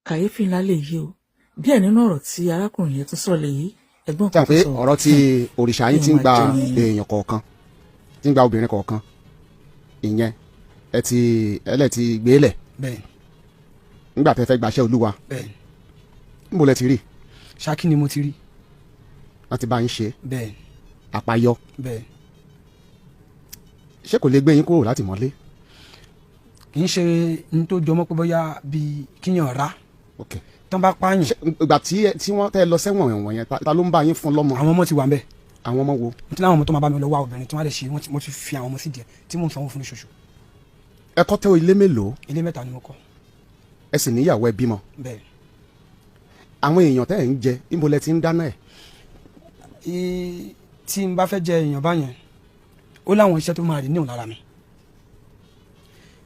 Kàyéfì ńlá lèyí o. Díẹ̀ nínú ọ̀rọ̀ tí arákùnrin yẹn tún sọ lèyí. Ẹ̀gbọ́n tí a kan tó pé sọ. Ọ̀rọ̀ tí òrìṣà yín ti ń gba èèyàn kọ̀ọ̀kan, tí ń gba obìnrin kọ̀ọ̀kan, ìyẹn ẹ ti ẹlẹ́ ti gbé lẹ̀ Bẹ́ẹ̀. Nígbà tẹ́ fẹ́ gbaṣẹ́ Olúwa. Bẹ́ẹ̀. Níbo lẹ ti rí? Ṣákí ni mo ti rí. Láti bá yín ṣe? Bẹ́ẹ̀. Àpáyọ? Bẹ́ẹ̀. Ṣé kò lè gbé yín kúrò láti mọ́lé? Kì í ṣe n tó jọmọ́ pé bóyá bíi kíyàn rà tán bá pààyàn. Ṣé ìgbà tí wọ́n tẹ́ lọ sẹ́wọ̀n ẹ̀wọ̀n yẹn, ta ló ń bá yín fún lọ́mọ? Àwọn ọmọ ti wà ń bẹ̀. Àwọn ọmọ wo? Mo ti láwọn ọmọ tó máa bá mi lọ wá obìnrin tí wọ́n á lè ṣe. Mo ti fi àwọn ọmọ sí díẹ̀ tí mò ń sanwó fún lóṣooṣù. Ẹ kọ́ tẹ́ ilé mélòó? Ilé mẹ́ta ni mo kọ́. Ẹ sì níyàwó, ẹ bímọ? Bẹ́ẹ̀. Àwọn èèyàn tẹ́ ẹ̀ ń jẹ, níbo lẹ ti ń dáná ẹ̀? Tí n bá fẹ́ jẹ èèyàn báyẹn, ó láwọn iṣẹ́ tó máa rí níhùn lára mi.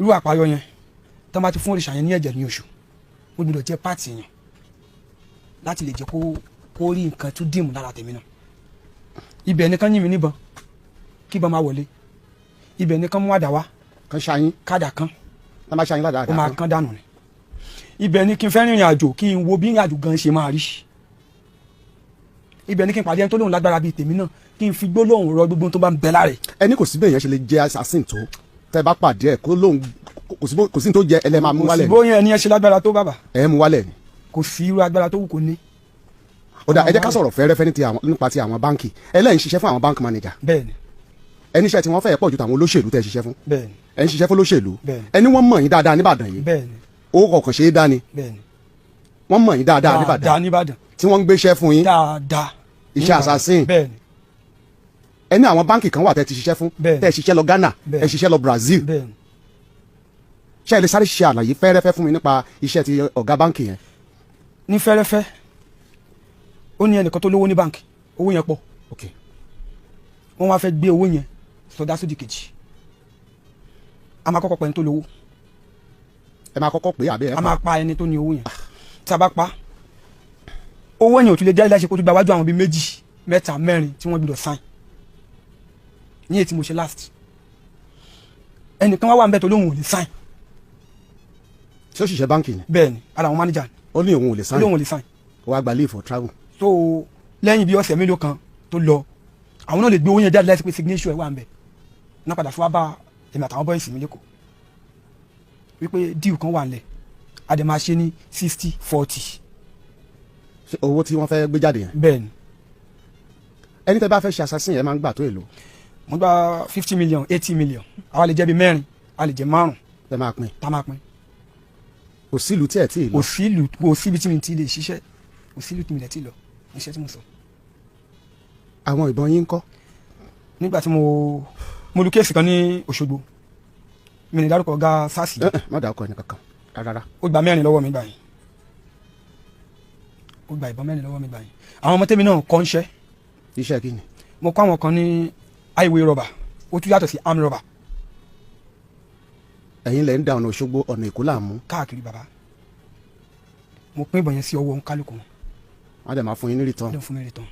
Irú àpáyọ yẹn, tó bá ti fún òrìṣà yẹn ní ẹ̀jẹ̀ ní oṣù, ó gbọ́dọ̀ jẹ́ part yẹn láti lè jẹ́ kó rí nǹkan tó dìmú lára tèmi náà. Ibẹ̀ nìkan yín mi níbọn kí ìbọn máa wọlé, ibẹ̀ nìkan mú àdá wá. Kan ṣayín? Kádà kan. Tá bá ṣayín ládàá? Ó máa kán dànù ni. Ibẹ̀ ni kí n fẹ́ rìnrìn àjò, kí n wo bí ìrìn àjò gan ṣe máa rí. Ibẹ̀ ni kí n pàdé ẹni tó lóun lágbára bíi tèmi náà, kí n fi gbólóhùn rọ gbogbo tó bá ń bẹ lára ẹ̀. Ẹni kò sí bẹ́ẹ̀ yẹn ṣe lè jẹ́ assassin tó, tẹ́ bá pàdé ẹ̀ kó lóun kò sí tó jẹ ẹlẹ́ máa mú Kò sí wálẹ̀ ni. bóyá ẹni ẹ ṣe lágbára tó, bàbá. Ẹ mú wálẹ̀ ni. Kò sí irú agbára tó wù kó ní. Ó dà, ẹ jẹ́ ká sọ̀rọ̀ fẹ́rẹ́fẹ́ ní ti àwọn nípa ti àwọn báǹkì. Ẹlẹ́yìn ṣiṣẹ́ fún àwọn bank manager? Bẹ́ẹ̀ni. Ẹni iṣẹ́ tí wọ́n fẹ́ pọ̀ ju tàwọn olóṣèlú tẹ́ ṣiṣẹ́ fún? Bẹ́ẹ̀ni. Ẹ ń ṣiṣẹ́ fún olóṣèlú? Bẹ́ẹ̀ni. Ẹni wọ́n mọ̀ yín dáadáa níbàdàn yìí? Bẹ́ẹ̀ni. Owó kọ̀ọ̀kan ṣe é dání? Bẹ́ẹ̀ni. Wọ́n mọ̀ yín dáadáa níbàdàn? Dáadáa níbàdàn. Tí wọ́n ń gbéṣẹ́ fún yín? Dáadáa. Iṣẹ́ assassin? Bẹ́ẹ̀ni. Ẹni àwọn báǹkì kan wà tẹ́ ti ṣiṣẹ́ fún? Bẹ́ẹ̀ni. Tẹ́ ṣiṣẹ́ lọ Ghana? Bẹ́ẹ̀ni. Ẹ ṣiṣẹ́ lọ Brazil? Bẹ́ẹ̀ni. Ṣé ẹ lè sáré ṣe àlàyé fẹ́rẹ́fẹ́ fún mi nípa iṣẹ́ ti ọ̀gá báǹkì yẹn? Ní fẹ́rẹ́fẹ́, ó ní ẹnìkan tó lówó ní báǹkì, owó yẹn pọ̀. Wọ́n wá fẹ́ gbé owó yẹn sọdá sódì kejì. A máa kọ́kọ́ pa ẹni tó lówó. Ẹ máa kọ́kọ́ pé àbí ẹ A pa? máa pa ẹni tó ní owó yẹn. Tí a bá pa, owó yẹn ò tún lè jáde láṣẹ kó tó gba wájú àwọn bíi méjì, mẹ́ta, mẹ́rin tí wọ́n gbọ́dọ̀ sign. Ní èyí tí mo ṣe last, ẹnìkan wá wà níbẹ̀ tó lóun ò lè sign. Tí ó ṣiṣẹ́ báǹkì ni? Bẹ́ẹ̀ ni, ara àwọn manager ni. Ó ní òun ò lè Ó sign? lóun ò lè sign. Ó wá gba leave for travel. So lẹ́yìn bí ọ̀sẹ̀ mélòó kan tó lọ, àwọn náà lè gbé owó yẹn jáde láti pé signature ẹ̀ wà ń bẹ̀ náà. Padà fún wa bá èmi àtàwọn boys mi lẹ́kọ̀ọ́ wípé deal kan wà nílẹ̀, a dẹ̀ máa ṣe ní 60-40. Ṣé owó tí wọ́n fẹ́ gbé jáde yẹn? Bẹ́ẹ̀ ni. Ẹni tẹ́ bá fẹ́ ṣe assassin yẹn, máa ń gbà tó èlò? Mo gba 50 million, 80 million. Àwa lè jẹ́ bí mẹ́rin, a lè jẹ́ márùn. Tẹ́ máa pín? Tá máa pín. Kò sílùú tí ẹ̀ tí ì Kò lọ? sí ìlú, kò síbi tí mi ti lè ṣiṣẹ́, kò sí ìlú tí mi lè ti lọ iṣẹ́ tí mo sọ. Àwọn ìbọn yín ń kọ́? Nígbà tí mo lu case kan ní Òṣogbo, mi ní dárúkọ ọ̀gá SARS. Ẹ ẹ, má dàá ọkọ ẹni kankan rárá. Ó gba mẹ́rin lọ́wọ́ mi gbà yẹn, ó gba ìbọn mẹ́rin lọ́wọ́ mi gbà yẹn. Àwọn ọmọ tẹ́mi náà kọ́ ń ṣẹ́. Iṣẹ́ kí ni? Mo kọ́ àwọn kan ní highway robber, ó tún yàtọ̀ sí armed robber. Ẹ̀yin lẹ̀ ń da ọ̀nà Òṣogbo, ọ̀nà Èkó là ń mú. Káàkiri, bàbá. Mo pín ìbọn yẹn sí ọwọ́ kálukú wọn. Wọ́n á dẹ̀ máa fún yín ní return. Ló ń fún mi return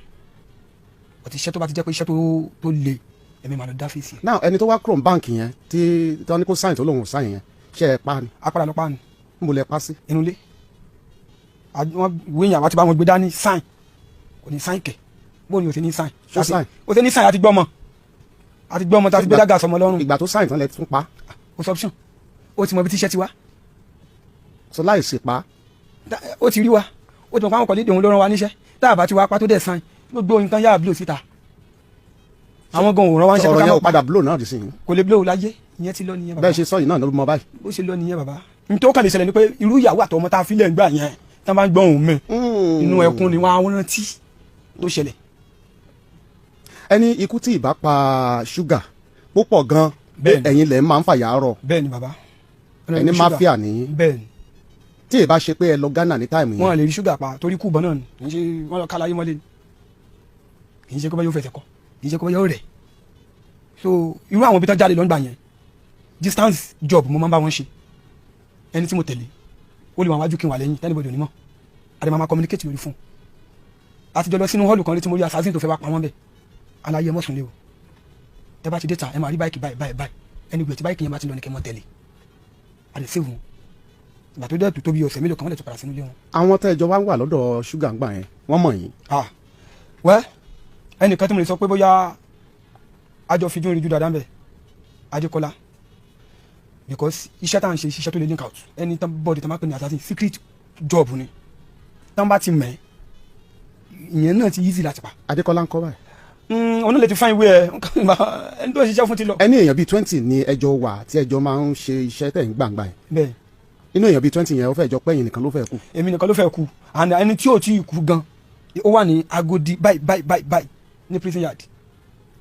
ọtí. Iṣẹ́ tó bá ti jẹ́ pé iṣẹ́ tó le, èmi máa lọ dá fèsì ẹ̀. Now, ẹni tó wá kúrò ní báǹkì yẹn tí wọ́n ní kó sign tó lóun ò sign yẹn, ṣé ẹ pa ni? Apára lọ pa ni. Níbo lẹ pa sí? Inú ilé. Wọ́n ìwé yẹn, àwa ti bá wọn gbé dání. Sign, kò ní sign kẹ̀. Bó ni o ti ní sign? Ṣó sign? O ti ní sign. Àti gbọ́mọ, àti gbọ́mọ tá a ti gbé dága sọmọ lọ́rùn. Ìgbà tó sign tán lẹ tún pa? Kò sọ option, ó ti mọ ibi tí iṣẹ́ ti wá. So láì sí pa? Ó ti rí wa, ó ti mọ̀ pé àwọn kọ̀lídìí òun ló rán wa níṣẹ́. Tá a bá ti wá pa tó dẹ̀ sign, gbogbo nǹkan yára blow síta. Àwọn gan òun rán wa níṣẹ́. Ọ̀rọ̀ Pé ká yẹn ò má padà blow náà dì sí yín? Kò lè blow láyé, ìyẹn ti lọ nìyẹn, bàbá. Bẹ́ẹ̀ ṣe sọ yìí náà ló mọ báyìí. Bó ṣe lọ nìyẹn, bàbá. N tó kàn lè ṣẹlẹ̀ ni pé irú ìyàwó àtọmọ tá a fi lẹ̀ ń gbà yẹn, tá a bá ń gbọ́ òun mi, inú ẹkún ni wọ́n á rántí tó ṣẹlẹ̀. Ẹni ikú tí ìbá pa ṣúgà púpọ̀ gan. Bẹ́ẹ̀ni. Ẹ̀yin lẹ̀ máa ń fàyà rọ. Bẹ́ẹ̀ ni, bàbá. Ẹni máfíà ní. Bẹ́ẹ̀ ni. Tí ìbá ṣe pé ẹ lọ Ghana ní time yẹn. Wọ́n lè rí ṣúgà pa torí kú ìbọn náà ni. Kì í ṣe wọ́n lọ kálá yé mọ́lẹ̀ ni, kì í ṣe kó bá yóò fẹsẹ̀ kọ, kì í ṣe kó bá yóò rẹ̀. So irú àwọn ibi tán jáde lọ́ngbà yẹn, distance job mo máa ń bá wọn ṣe. Ẹni tí mo tẹ̀lé, ó lè wà wájú kí n wà lẹ́yìn, tẹ́nibọ̀dì onímọ̀ àdè máa communicate lórí fún àtijọ́. Lọ sínú hall kan létí, mo rí assassin tó fẹ́ wá pa wọ́n bẹ̀. Aláyé, ẹ mọ̀ sùn lé o. Tẹ́ bá ti dé ta, ẹ máa rí báìkì báyìí báyìí báyìí. Ẹni gbé tí báìkì yẹn bá ti lọ ní kẹ́ mọ́ tẹ̀lé. Àdè save wọn. Ìgbà tó dẹ̀ tó tóbi ọ̀sẹ̀ mélòó kan, wọ́n lè tó padà sínú ilé wọn. Àwọn tẹ́ ẹjọ́ wá wà lọ́dọ̀ ṣúgà ń gbà yẹn, wọ́n mọ̀ yín? Ah, wẹ́, ẹnìkan tí mo lè sọ pé bóyá àjọ fi dún ìrìjú dáadáa ń bẹ̀, Adékọ́lá, because iṣẹ́ tá à ń ṣe, iṣẹ́ tó lè link out ẹni tán bọ́ọ̀dì tán bá pè ní assassin, secret job ni. Tán bá ti mẹ́, ìyẹn náà ti easy láti pa. Adékọ́lá ń kọ́ báyìí? Òun náà lè ti find way ẹ, ẹni tó ń ṣiṣẹ́ fún ti lọ. Ẹni èèyàn bíi 20 ni ẹjọ́ wà tí ẹjọ́ máa ń ṣe iṣẹ́ tẹ̀ ń gbàǹgbà yẹn? Bẹ́ẹ̀. Inú èèyàn bíi 20 yẹn, ó fẹ́ jọ pẹ́yìn nìkan ló fẹ́ kú? Èmi nìkan ló fẹ́ kú, and ẹni tí ò tí ì kú gan, ó wà ní Agodi báyìí báyìí báyìí báyìí ní prison yard.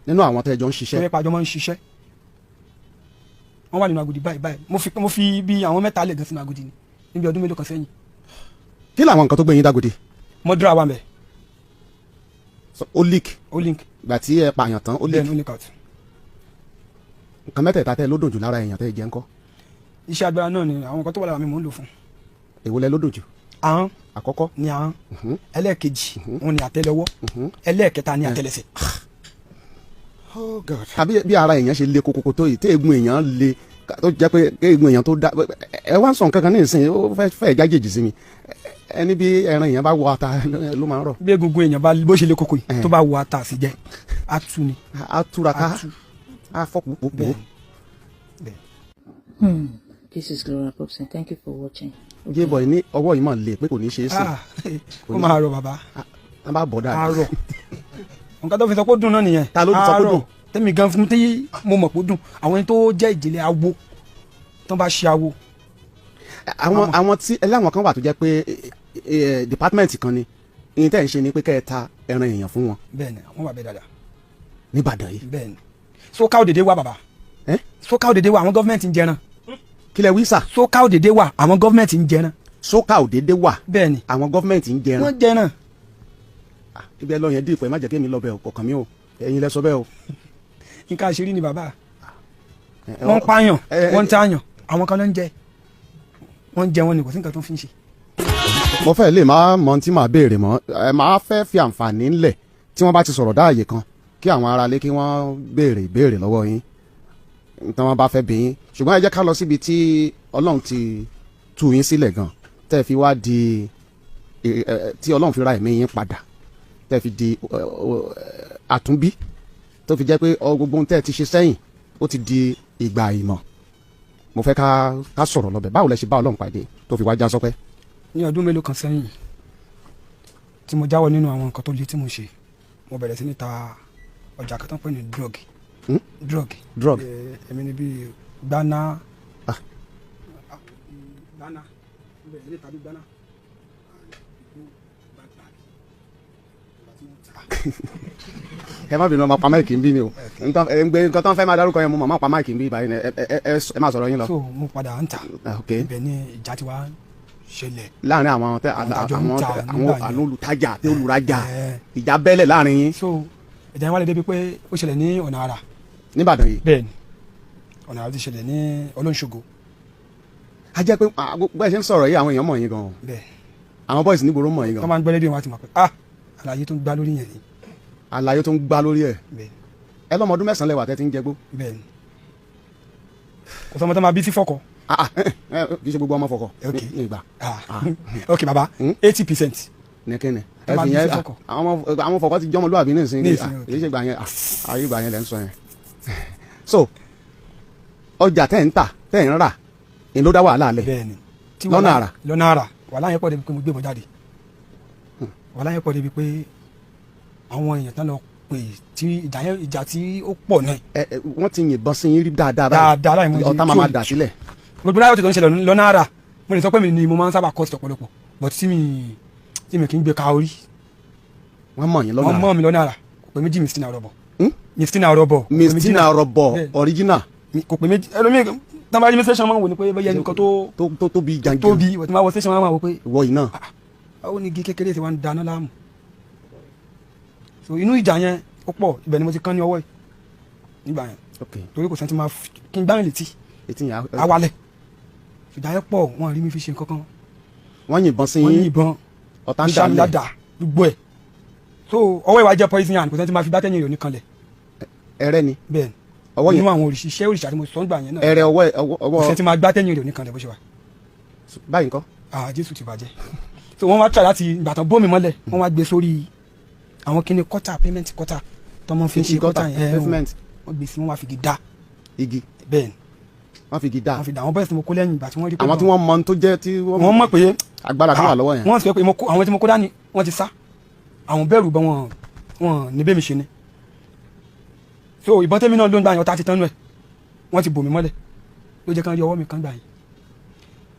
Nínú àwọn tẹ́ ẹjọ́ ń tó ṣiṣẹ́? yẹ pé àjọ máa ń ṣiṣẹ́, wọ́n wà nínú Agodi báyìí báyìí. Mo fi bí àwọn mẹ́ta lẹ̀ gan sínú Agodi ni níbi ọdún mélòó kan sẹ́yìn. Kí làwọn nǹkan tó gbé yín dágòdì? Mọ́dúrà wà mẹ́. So, ó leak? Ó link. Ìgbà tí ẹ pààyàn tán, ó leak? Then ó link out. Nǹkan mẹ́tẹ̀ẹ̀ta tẹ́ ló dùn jù lára èèyàn tẹ́ ẹ jẹ́ ńkọ́? Iṣẹ́ agbára náà ni àwọn nǹkan tó wà lára mi mò ń lò fún. Èwo lẹ ló dùn jù? Ahọ́n. Àkọ́kọ́? Ni ahọ́n. Ẹlẹ́ẹ̀kejì òun ni àtẹ́lẹwọ́. Ẹlẹ́ẹ̀kẹta ni àtẹ́lẹsẹ̀. Oh God. Àbí bí ara èèyàn ṣe le kókókó tó yìí, tí eegun èèyàn le tó jẹ́ pé eegun èèyàn tó dá, ẹ wá ń sọ nǹkan kan ní ìsìn, ó fẹ́ fẹ́ jájèjì sí mi. Ẹni bí ẹran èèyàn bá wọ ata ló máa ń rọ̀. Bí egungun èèyàn bá bó ṣe le koko yìí, tó bá wọ ata sí jẹ, á tú ni. Á túraká. Á tú. Á fọ́ pòpò. Bẹ́ẹ̀ bẹ́ẹ̀. This is Gloria Popson. Thank you for watching. J-boy ní ọwọ́ yìí mà le pé kò ní ṣe é sìn. Ah, ó máa rọ bàbá. Tá bá bọ̀ dáadáa. Á rọ. Nǹkan tó fi sọ pé ó dùn náà nìyẹn. Ta ló sọ pé ó Á rọ̀. dùn? Tẹ́mi gan fún tí mo mọ̀ pé ó dùn, àwọn ẹni tó jẹ́ ìjìnlẹ̀ awo tó bá ṣe awo. Àwọn tí ẹlẹ́wọ̀n kan wà tó jẹ́ pé department kan ni ìyẹn tẹ́ ń ṣe ni pé kẹ́ ẹ ta ẹran èèyàn fún wọn? Bẹ́ẹ̀ ni, wọ́n wà bẹ́ẹ̀ dáadáa. Níbàdàn yìí? Bẹ́ẹ̀ ni, sókà òdèdè wà, bàbá. Ẹ́? Sókà òdèdè wà, àwọn government ń jẹran. Kí lẹ wí sà? Sókà òdèdè wà, àwọn government ń jẹran. Sókà òdédé wà? Bẹ́ẹ̀ ni. Àwọn government ń jẹran? Wọ́n jẹran. Ibi ẹ lọ yẹn dìpọ̀, ẹ má jẹ́ kí èmi lọ bẹ̀ ọ̀kàn mi o. Ẹ̀yin lẹ sọ bẹ́ẹ̀ o. Nǹkan àṣírí ni, bàbá. Wọ́n ń pààyàn, wọ́n ń tààyàn, àwọn kan ló ń jẹ, wọ́n ń jẹ wọn ni, kò sí nǹkan tó fi ń ṣe. Mo fẹ́ lè máa mọ tí màá béèrè mọ́. Ẹ máa fẹ́ fi àǹfààní ńlẹ̀ tí wọ́n bá ti sọ̀rọ̀ dáàyè kan kí àwọn aráalé kí wọ́n béèrè ìbéèrè lọ́wọ́ yín tí wọ́n bá fẹ́ bí yín, ṣùgbọ́n ẹ jẹ́ ká lọ síbi tí Ọlọ́run ti tú yín sílẹ̀ gan, tẹ́ ẹ fi wá di tí Ọlọ́run fi ra ẹ̀mí yín padà, tẹ́ ẹ fi di àtúnbí, tó fi jẹ́ pé gbogbo ohun tẹ́ ẹ ti ṣe sẹ́yìn ó ti di ìgbà ìmọ̀. Mo fẹ́ ká sọ̀rọ̀ lọ́bẹ̀. Báwo lẹ ṣe bá Ọlọ́run pàdé tó fi wá já sọpẹ́? Ní ọdún mélòó kan sẹ́yìn tí mo jáwọ́ nínú àwọn nǹkan tó le tí mo ṣe, mo bẹ̀rẹ̀ sí ní ta ọjà kan tó ń pè ní drug. Hmm? Drug. Drug. Èmi ni bíi gbaná. Ah. Gbaná, mo bẹ̀rẹ̀ sí ní ta bí gbaná. Ìgbà tí mo ta. Ẹ má bínú, ọmọ pa mic ń bí mi o. Nǹkan ẹ ń gbé, nǹkan tó ń fẹ́ máa dárúkọ yẹn, mo máa pa mic ń bí báyìí ni. Ẹ má sọ̀rọ̀ yín lọ. So mo padà ń ta. Ah, ok. Ibẹ̀ ni ìjà ti wá ṣẹlẹ̀. Láàrin àwọn tẹ Àwọn tàjọ ń àwọn ta àwọn nígbà yẹn. àwọn olùtajà àti olùrajà, Ẹ. ìjà bẹ́lẹ̀ láàrin yín? So ìjà yẹn wá lè débi pé ó ṣẹlẹ̀ ní ọ̀nà àrà. Nìbàdàn yìí? Bẹ́ẹ̀ ni, ọ̀nà àrà ti ṣẹlẹ̀ ní Olóńṣògo. A jẹ́ pé gbogbo ẹ ṣe ń sọ̀rọ̀ yìí, àwọn èèyàn mọ̀ yín gan. Bẹ́ẹ̀. Àwọn boys nígboro mọ̀ yín tó gan. máa ń gbọ́ rédíò, wọn á ti mọ̀ pé ah, àlàyé tó ń gbá lórí yẹn ni. Àlàyé tó ń gbá lórí ẹ̀. Bẹ́ẹ̀. Ẹ lọ́mọ ọdún 9 lẹ́wà tẹ́ ti ń jẹgbó? Bẹ́ẹ̀ ni, kò sọmọ tó máa bí sí fọ́kọ. Ah, ah, kì í ṣe gbogbo ọmọ fọkọ Ok. ní ìgbà. Ah, ok baba, Hmm? 80%. Ní kíni? Tó Ẹ máa fi bí yẹn sí fọkọ. àwọn fọkọ ti jọmọlúwàbí ní ìsìn. Ní ìsìn, ok. Kì í ṣe ìgbà yẹn, ayé ìgbà yẹn lẹ́ ń sọ yẹn. So ọjà tẹ́ ń tà, tẹ́ ń rà ní ló dá wàhálà lẹ̀? Bẹ́ẹ̀ ni. Tí Lọ́nà wàhálà- àrà. Lọ́nà àrà. Wàhálà yẹn pọ̀ débi pé mo gbé bọ́ jáde. Wàhálà yẹn pọ̀ débi pé àwọn èèyàn tán lọ pè tí ìjà yẹn, ìjà tí ó pọ̀ náà. Ẹ wọ́n ti yìnbọn sí yín rí dáadáa? Dáadáa, láì mọ iye Ọ̀tá tí máa ò máa lè dà sílẹ̀. Gbogbo láyọ̀ tó ń ṣẹlẹ̀ lọ́nà àrà, mo lè sọ pé mi ni mo máa ń sábà kọ́ sí ọ̀pọ̀lọpọ̀, but tí mi kì í gbé ka orí. Wọ́n mọ̀ yín lọ́nà Wọ́n àrà. mọ̀ mi lọ́nà àrà. Kò pé méjì, Mistina Rọ̀bọ̀. Hmm? Mistina Rọ̀bọ̀, kò pé méjì Mistina náà. Rọ̀bọ̀? Bẹ́ẹ̀. Original? Kò pé méjì. Ẹlòmíì tán bá rí mi station máa ń wò ní pé bóyá ẹnìkan tó tó tóbi janjan. Tóbi wọ́n ti máa wọ station máa wò pé Ìwọ yìí náà. Báwo ni igi kékeré ti wá ń dáná láàmú? So inú ìjà yẹn ó pọ̀. Ibẹ̀ ni mo ti kán ní ọwọ́ yìí nígbà yẹn, torí kò sẹ́ni tí máa kí n gbáyìn létí. Etí yẹn Awalẹ̀. Ìjà yẹn pọ̀, wọ́n rí mi fi ṣe nǹkan kan. Wọ́n yìnbọn sí Wọ́n yín? yìnbọn. Ọ̀tá ń dà lẹ̀. Sàmìlàdà gbogbo ẹ̀. So ọwọ́ ìwà jẹ́ poison hand, kò sẹ́ni tí máa fi gbátẹ́yìn rẹ̀ oníkanlẹ̀. Ẹrẹ́ ni? Bẹ́ẹ̀ ni. Ọwọ́ yẹn Nínú àwọn òrìṣà, iṣẹ́ òrìṣà tí mo sọ ń gbà yẹn náà, ẹrẹ́ ọwọ́ ọwọ́ kò sẹ́ni tí máa gbátẹ́yìn rẹ̀ oníkanlẹ̀ bó ṣe wà. Báyìí ńkọ́? Ah, Jésù ti bàjẹ́. So wọ́n wá try láti ìgbà tán bómi mọ́lẹ̀, wọ́n wá gbé sórí àwọn kíní gutter, pavement gutter tọmọ fi ń ṣe gutter yẹn. Pavement. Wọ́n gbé sí, wọ́n wá fi igi dá. Igi? Bẹ́ẹ̀ ni. Wọ́n fi igi dá? Wọ́n fi dá. Àwọn boys tí mo kó lẹ́yìn ìgbà tí wọ́n rí pé Àwọn tí wọ́n mọ ohun tó jẹ́ tí wọ́n mọ̀ pé agbára tó wà lọ́wọ́ yẹn. Wọ́n sọ pé àwọn tí mo kó dání, wọ́n ti sá, àwọn bẹ̀rù bọ́ wọn wọn níbẹ̀ mi ṣe ni. So ìbọn tẹ́mi náà ló ń gbà yẹn, ọ̀tá ti tán nú ẹ̀, wọ́n ti bò mí mọ́lẹ̀, ló jẹ́ kán rí ọwọ́ mi kan gbà yẹn.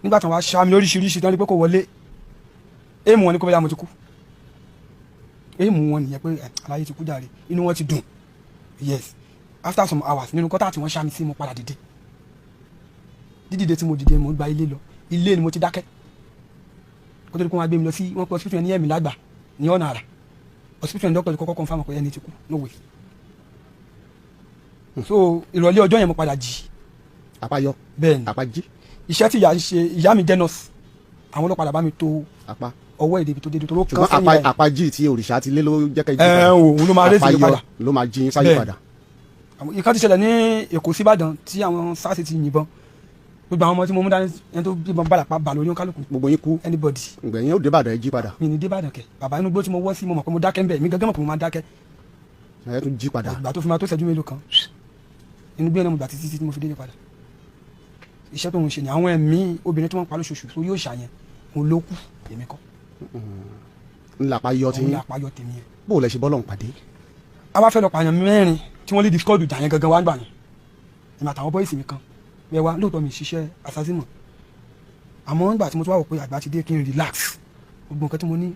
Nígbà tí wọ́n wá ṣá mi lóríṣiríṣi tán, rí pé kò wọlé, aim wọn ni kó bẹ́ẹ̀ mo ti kú. Aim wọn nìyẹn pé ẹ̀, aláyé ti kú jàre, inú wọn ti dùn. Yes, after some hours nínú gutter tí wọ́n ṣá mi sí, mo padà dìde. Dídìde tí mo dìde, mo gba ilé lọ. Ilé ni mo ti dákẹ́ kó tó di pé wọ́n á gbé mi lọ sí, wọ́n pe hospital yẹn ní ẹ̀mí lágbà ní ọ̀nà àrà. Hospital yẹn, doctor ti kọ́kọ́ confirm pé ẹni ti kú, no way. So ìrọ̀lẹ́ ọjọ́ yẹn mo padà jí. Àpáyọ? Bẹ́ẹ̀ ni. Àpájí? Iṣẹ́ tí ìyá ń ṣe, ìyá mi jẹ́ nurse, àwọn ló padà bá mi tó apá ọwọ́ èdè ibi tó dédé tó ló kàn Ṣùgbọ́n sẹ́yìn apá ẹ̀. Àpájí tí òrìṣà ti lé ló jẹ́ kẹ́ jí Ẹ padà. ò, òun ló máa raise mi Àpáyọ padà. ló máa jí yín sáyé Bẹ́ẹ̀. padà. Ìkan ti ṣẹlẹ̀ ní Èkó síbàdàn tí àwọn SARS ti yìnbọn. Gbogbo àwọn ọmọ tí mo mú dání, ẹni tó bíbọn bàlàpá bà lórí kálukú. Gbogbo yín kú? Anybody. Ìgbẹ̀yìn ó dé Ìbàdàn, ẹ jí padà? Mi ní débàdàn kẹ bàbá. Inú gbó tí mo wọ́ sí, mo mọ̀ pé mo dákẹ́ ń bẹ̀, mi gángan mọ̀ pé mo máa dákẹ́. Ẹ tún jí padà? Ìgbà tó fi máa tó ṣẹ́jú mélòó kan, inú gbé náà mo gbà títí tí mo fi délé padà. Iṣẹ́ tó ń ṣe ni àwọn ẹ̀mí obìnrin tí wọ́n pa lóṣooṣù sórí òòṣà yẹn, òun ló kù, èmi kọ́. Ńlá àpáyọ tí Òun yín. là payọ tèmi yẹn. Bó o lẹ ṣe bọ́lọ̀ ń pàdé? A wá fẹ́ lọ pààyàn mẹ́rin tí wọ́n lé di squad jà yẹn gangan wá ń gbà yẹn. Èmi àtàwọn boys mi kan bẹ́ẹ̀ wá. Lóòótọ́ mi ṣiṣẹ́ assassin mọ̀, àmọ́ nígbà tí mo tún wá wò pé àgbà ti dé, kí n relax, gbogbo nǹkan tí mo ní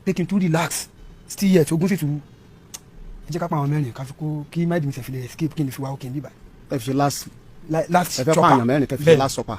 pé kí n tún relax, still yet ogun sì tún. Ẹ jẹ́ ká pa àwọn mẹ́rin ká fi kó kí mind mi sẹ̀fìlẹ̀ escape, kí n lè fi wá òkè níbà. Ẹ fi ṣe last Last Ẹ fẹ́ chopper. pààyàn mẹ́rin kẹ́ fi ṣe Bẹ́ẹ̀. last supper.